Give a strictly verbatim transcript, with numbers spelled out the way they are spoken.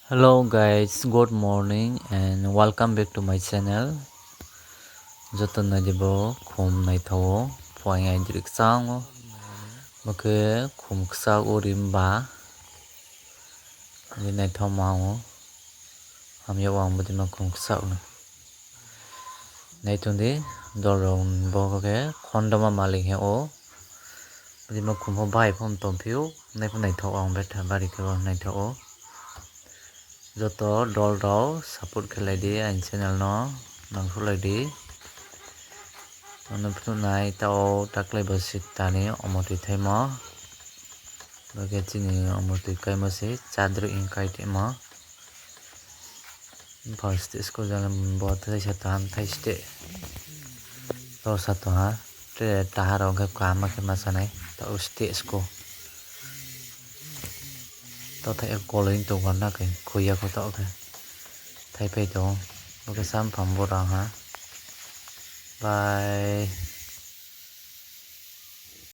Hello guys, good morning and welcome back to my channel. Joto naidi bo khum naithogo, phuaing ai drik chango. Bo khe khum kchak o rim ba. Ni naithok ma o. Hamya o ang bwdima khum kchak no. Naithok di, dol rok bo khe khondoma malik he o. Bwdima khum pho bahai pho tongphio. Nai pho naithok ang betha bari khe bo naithok o. Joto dol rok support khe lai di, ani channel no nangkuk lai di. Ano phunuknai tao taklai bo sik tani omo twi thaimo. Bo khe chini omo twi kaimo se chadri in kai tongmo. Bupha site school jani bo thaisa taham thaisite. Torsa tongha. Tre taha rok khe kaham khe ma sanai. Tao site school. To thai koloi tongkha na khe khuya kho to khe. Thai phai tongo. Bo khe sam phang bura ha. Bye.